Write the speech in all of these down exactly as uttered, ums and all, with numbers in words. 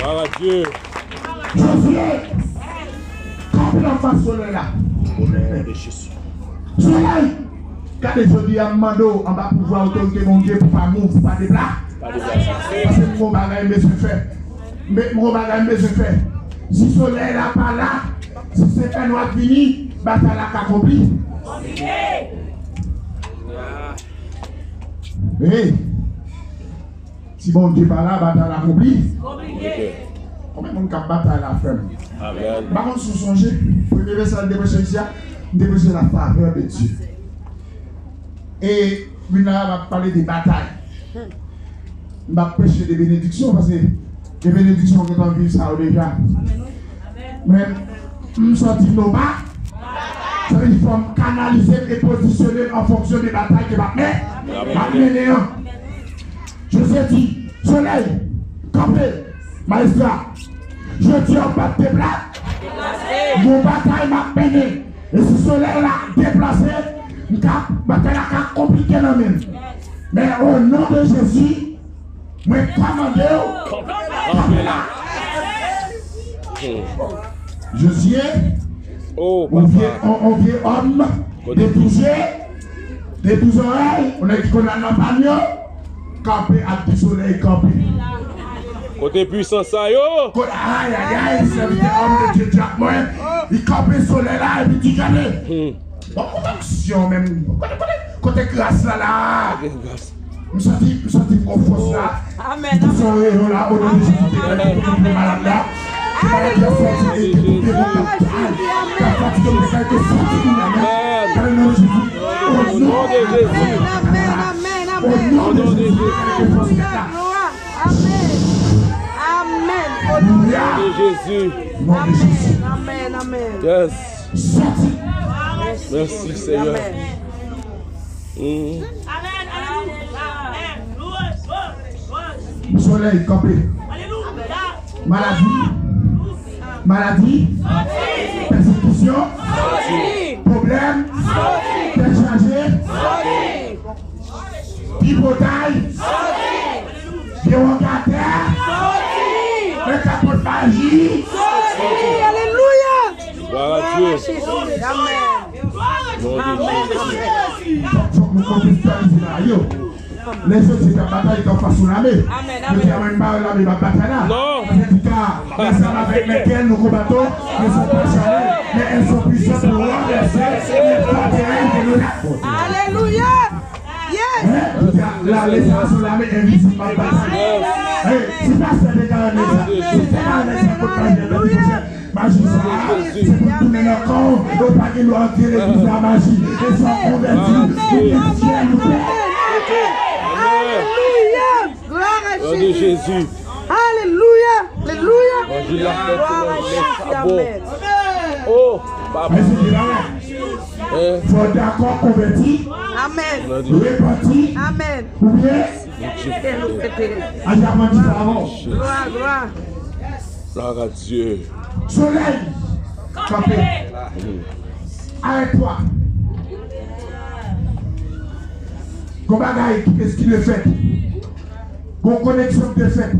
Glwa a Dye. Jozye, kanpe anfas solèy la. O non de Jezi. Solèy, gade jodi a, m mande w anba pouvwa otorite Bondye pou pa move, pou pa deplase. Pa deplase. Paske m gon bagay m bezwen fè. M gon bagay m bezwen fè. Si solèy la pa la, si se fènwa k vini, batay la ka konpli. Hey! Si Bondye pa la, batay la konpli. Konplike. Konbyen moun k ap batay la, frè m? Amèn. M pa konn si w sonje, premye mesaj m te preche isi a, m te preche la favè de Dye. E vin la, m ap pale de batay. M p ap preche de benediksyon, paske de benediksyon, ou gentan viv sa yo deja. Men, m sòti noba. Sa vle di fò m kanalize m e pozisyone m an fonksyon de batay ke m ap men-, m ap mennen an. Jozye di, solèy, kanpe, majistra. Jodi a, w p ap deplase. Gon batay m ap mennen. E si solèy la deplase, m ka, batay la ka konplike nan men m. Men o non de Jezi, mwen kòmande w, kanpe la. Jozye, yon vye, yon, yon vye òm, de douz je, de douz zòrèy, yon nèg ki konn al nan pam yo, kanpe ak di solèy kanpe. Kote pwisans sa yo? Kote, ayayay, sèvitè òm de Dye di ak mwen, li kanpe solèy la epi di gade. Bon, kote onksyon menm? Kote, kote, kote gras la la? Kote gras? M santi, m santi m gon fòs la. Amèn, amèn. Son reyon la, o non de Jezi, te gade pou tout malad la. Ke maladi a sòti e ke tout demon k ap fatige m te fè ke sòti kounye a. Amèn. Gade nan Jezi. O non de Jezi. Amèn, amèn, amèn. O non de Jezi, ke fòs la. Amèn. Amèn. O non de Jezi. Non de Jezi. Amèn, amèn. Yes. Sòti. Mèsi, Senyè. Amèn. Mm. Solèy kanpe. Maladi. Maladi. Pèsekisyon. Pwoblèm. Tèt chaje. Tripotay. Vye wògatè. Nèg k ap pot maji. Alelouya. Glwa a Dye. Amèn. Non de Jezi. Fòk, fòk nou konteksiyalize bagay yo. Lè Jozye t ap batay, li t anfas yon lame. Amèn, amèn. Yo di a menm pa yon lame m ap batay la. Non. Sa vle di ka, ensemble avec lesquels nous combattons ne sont pas charnels, mais elles sont puissantes pour renverser les forteresses de nos affronter. Alelouya. Yes. Hein? Lame sa se yon lame envizib m ap batay. Hey, si pastè te ka renmen sa, si te ka renmen sa, kot maji a, tande pwochèn. Maji sa, se pou tounen nan kò w, yo pa gen dwa antre legliz la maji. E sa w konvèti, ou gen syèl, ou gen. Alelouya! Glwa a Jezi! Alelouya! Alelouya! Glwa a Jezi! Amèn! Oh, papa! Fò w dakò konvèti, amèn, repanti, amèn, oubyen aji apranti sa avan w. Glwa, glwa. Glwa a Dye. Solèy, kanpe. Arrête-toi. Gon bagay ki, ki dwe fèt. Gon koneksyon ki dwe fèt.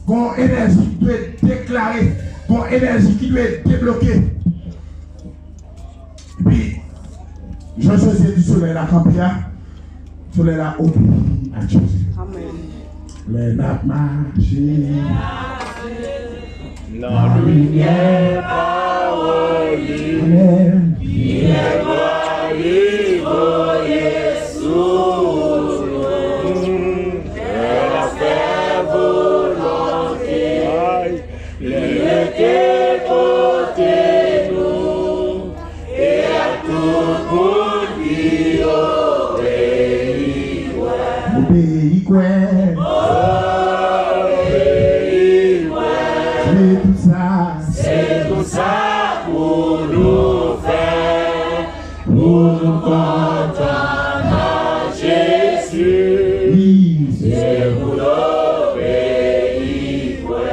Gon enèji ki dwe deklare. Gon enèji ki dwe debloke. Epi, jan Jozye di solèy la kanpe a, solèy la obeyi ak Jezi. Amèn. Lè n ap mache nan limyè pawòl li, amèn, limyè glwa li voye sou nou, kè n ap fè volonte li rete kote nou, e ak tout moun ki obeyi kwè. Obeyi kwè. Obeyi kwè. Se tout sa. Se tout sa pou nou fè. Pou nou kontan nan Jezi, se pou n obeyi kwè.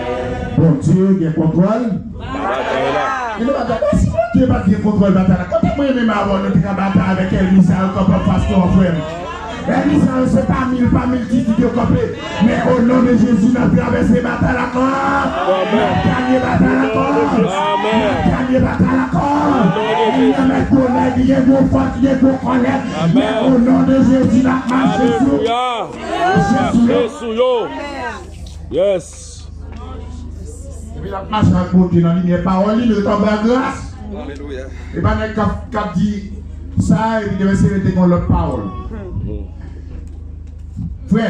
Bondye gen kontwòl. Batay la. Gen de batay, bon, si Bondye pa t gen kontwòl batay la, kote mwen menm avè w nou te ka batay avèk ènmi sa yo k ap anfas nou an, frè m? Ènmi sa yo se pa mil, pa miltitid yo kanpe. Men o non de Jezi, n ap travèse batay la ankò. N ap ganye batay la ankò. N ap ganye batay la ankò. Ènmi an mèt gwo nèg, li gen gwo fòs, li gen gwo kòlè. Men o non de Jezi, n ap mache sou, mache sou yo. Yes. Epi l ap mache ak bonte nan limyè pawòl li, nou ret anba gras. Alelouya. E pa nèg k ap, k ap di sa, epi demen se rete gon lòt pawòl. Frè,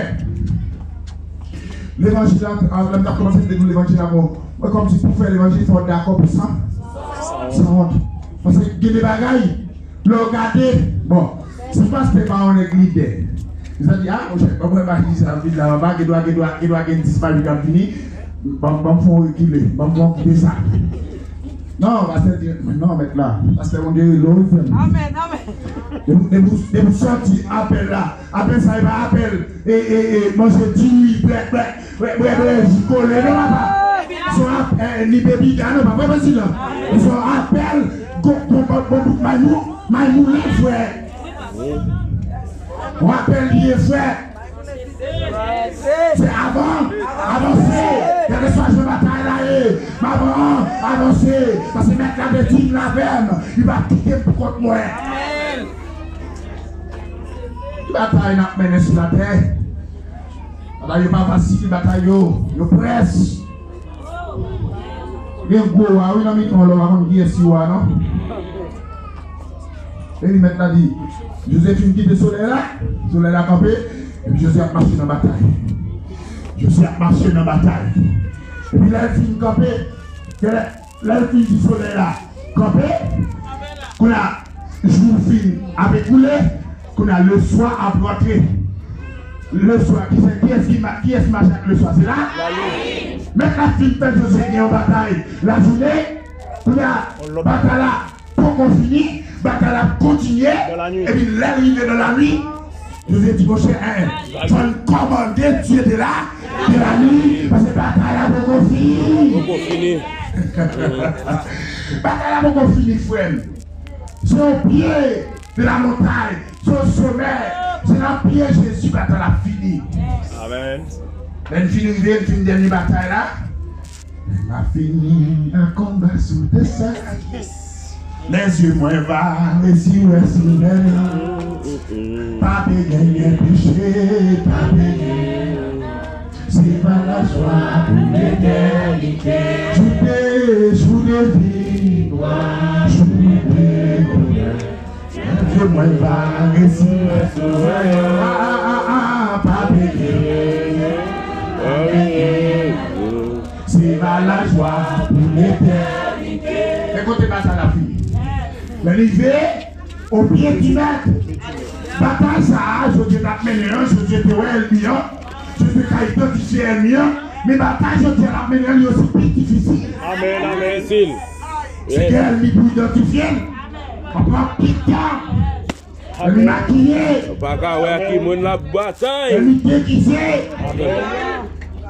levanjil la, a, lè m t ap kòmanse, m te di w levanjil la, bon, mwen kòmsi pou fè levanjil, fò w dakò pou san, san wont. Paske gen de bagay, lè w gade, bon, si pastè pa yon nèg lidè, li sa di, a, monchè, ban mwen ba ki sa vin la anba, gen dwa, gen dwa, gen dwa gen dis mari k ap vini, ban, ban m fè yon rekile, ban m fè yon kite sa. Non, pastè di, non, mèt la, pastè Bondye rele w, wi, frè m. Amèn, amèn. Depi, depi, depi w santi apèl la, apèl sa e pa apèl, e, e, e, manje diri, blè, blè, blè, blè, blè, ji kole, non, papa. Se yon ap-, e, ni bebiga, non, pa vre, prezidan. Se yon apèl, bon, bon, bon, bon bout may mou-, may moulen, frè. Yon apèl li ye, frè. Se avan, avanse. Kèlkeswa jan batay la ye, m avan, avanse. Paske mèt la te di m l avè m, li p ap kite m pou kont mwen. Ki batay n ap mennen sou latè? Batay yo pa fasil, batay yo, yo près. Gen gwo wa, wi, nan mitan w la, w pa konn kiyès ki wa, non? Epi mèt la di, Jozye fin kite solèy la, solèy la kanpe, epi Jozye ap mache nan batay. Jozye ap mache nan batay. Epi lè l fin kanpe, lè, lè l fin di solèy la kanpe, kounye a, jou fin ap ekoule, kounye a, leswa ap rantre. Leswa, kiyès, kiyès ki ma-, kiyès mache ak leswa? Se la? Mèt la fin fè Jozye gen yon batay lajounen, kounye a, batay la poko fini, batay la ap kontinye, epi lè l rive nan lannuit, Jozye di, monchè, en, fò n kòmande Dye de la, de la nuit, paske batay la poko fini. Poko fini. Batay la poko fini, frè m. Se o pye de la montagne, se o somè, se nan pye Jezi batay la ap fini. Amèn. Lè n fin rive, n fin dènye batay la. M ap fini an konba sou tè sa. Lèzye mwen va resi wè solèy la. Pa pe genyen peche, pa pe genyen. Se pa lajwa pou letènite. Jou de, jou de vi nwa, jou de kolè. Lèzye mwen va resi wè solèy la. Ah, ah, ah, ah, pa pe genyen. Se pa lajwa pou letènite. Men kote batay la fini. Lè rive o pye di mèt. Batay sa a, Jozye t ap mennen an, Jozye te wè ènmi an. Jozye ka idantifye ènmi an. Men batay Jozye a ap mennen an, li osi pi difisil. Amèn, amèn. Difisil. Se gen ènmi pou idantifye l. Anpil tan. Ènmi makiye. Yo pa ka wè ak ki moun l ap batay. Ènmi degize.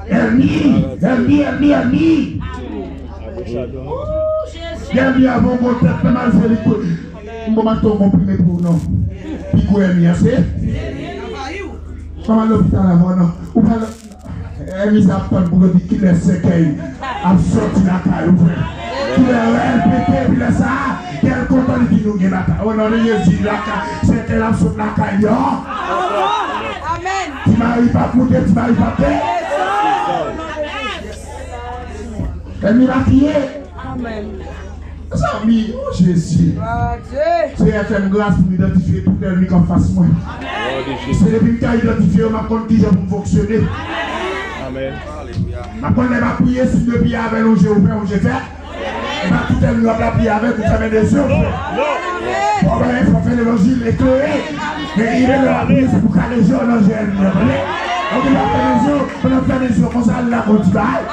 Ènmi, ènmi, ènmi, ènmi. Ènmi avè yon gwo tèt, nan mal fè li kou. M bon, m ap tonbe konprime pou ou non. Pi gwo ènmi an se. Pa mal lopital avan non. Ou pa Ènmi sa ap tann pou yo di kilè sèkèy ap sòti lakay ou, frè. Kilè rèl pete, epi lè sa a, kè l kontan, li di nou gen batay. O non de Jezi, lakay, sèkèy la ap sot lakay li, o. Amèn. Ti mari p ap moute, ti mari p ap de. Ènmi makiye. Amèn. Mezanmi, o Jezi. Seyè, fè m gras pou m idantifye tout ènmi k anfas mwen. Se depi m ka idantifye yo, m ap konn kijan pou m fonksyone. Amèn. M ap konn lè m ap priye, si m dwe priye avè l, yon je ouvè, yon je fè. E pa tout ènmi w ap la priye avè l pou fèmen de zye w fè. Bon, ben, fò fè levanjil eklere. Men rive lè w ap priye, se pou kale je w nan je ènmi an, tande? Ok, w ap fèmen zye w, pandan w fèmen zye w konsa, al lage yon ti bagay.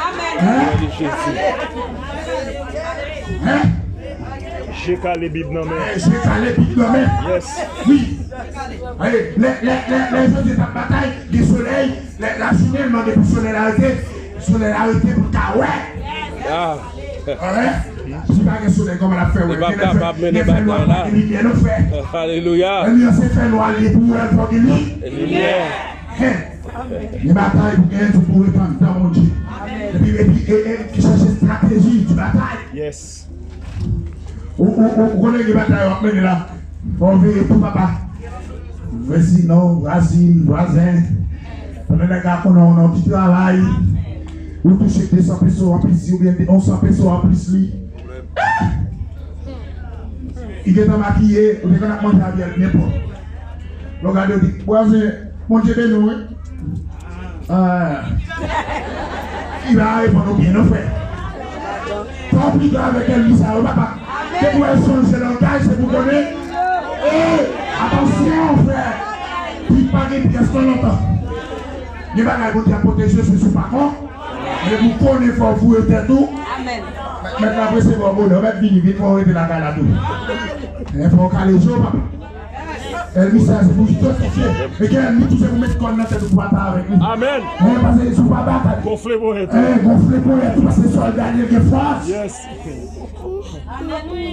Hein? Hein? Je kale, Bib nan men. Eh, je kale, Bib nan men. Yes. Wi. Lè, lè, lè, lè Jozye t ap batay, gen solèy, lè, lajounen, l mande pou solèy la rete, solèy la rete pou l ka wè. Ah. Hein? Si pa gen solèy, kòman l ap fè wè? Li pa kapab mennen batay la. Gen limyè, non, frè. Alelouya. Ennmi an se fè nwa li ye pou wè l fò gen li. Limyè. Hen. Gen batay pou gen, tou pou repantan, Bondye. Epi, epi, e, e, chèche estrateji di batay. Yes. Ou, ou, ou, ou konnen gen batay w ap mennen la. Fò w veye tou, papa. Vwazin, vwazin, vwazen. Pandan nèg la konnen w nan ti travay, ou touche de san peso anplis li, oubyen yon san peso anplis li. Li gentan makiye, ou te konn ap manje avè l byen pwòp. Lè w gade, w di, "Vwazen, Bondye beni w, wi." Ah. Li va reponn ou byen, non, frè. Fò w pito avèk ènmi sa yo, papa. Depi w wè l chanje langaj, se pou konnen. Ey, atansyon, frè. Li pa gen pyès nan lontan. Gen bagay Bondye ap pwoteje, se sou pa kon. Men pou konnen, fò w fouye tèt ou. Amèn. Mèt la presevwa w bonè, mèt vini, vin fò w rete lakay la tou. Men fò w kale je w, papa. Ènmi sa se pou idantifye. Men gen ènmi tou se pou met kòn nan tèt ou pou batay avèk li. Amèn. Men pase sou pa batay. Gonfle ponyèt ou. Eh, gonfle ponyèt ou, pase sòlda li gen fòs. Yes. Amèn, wi.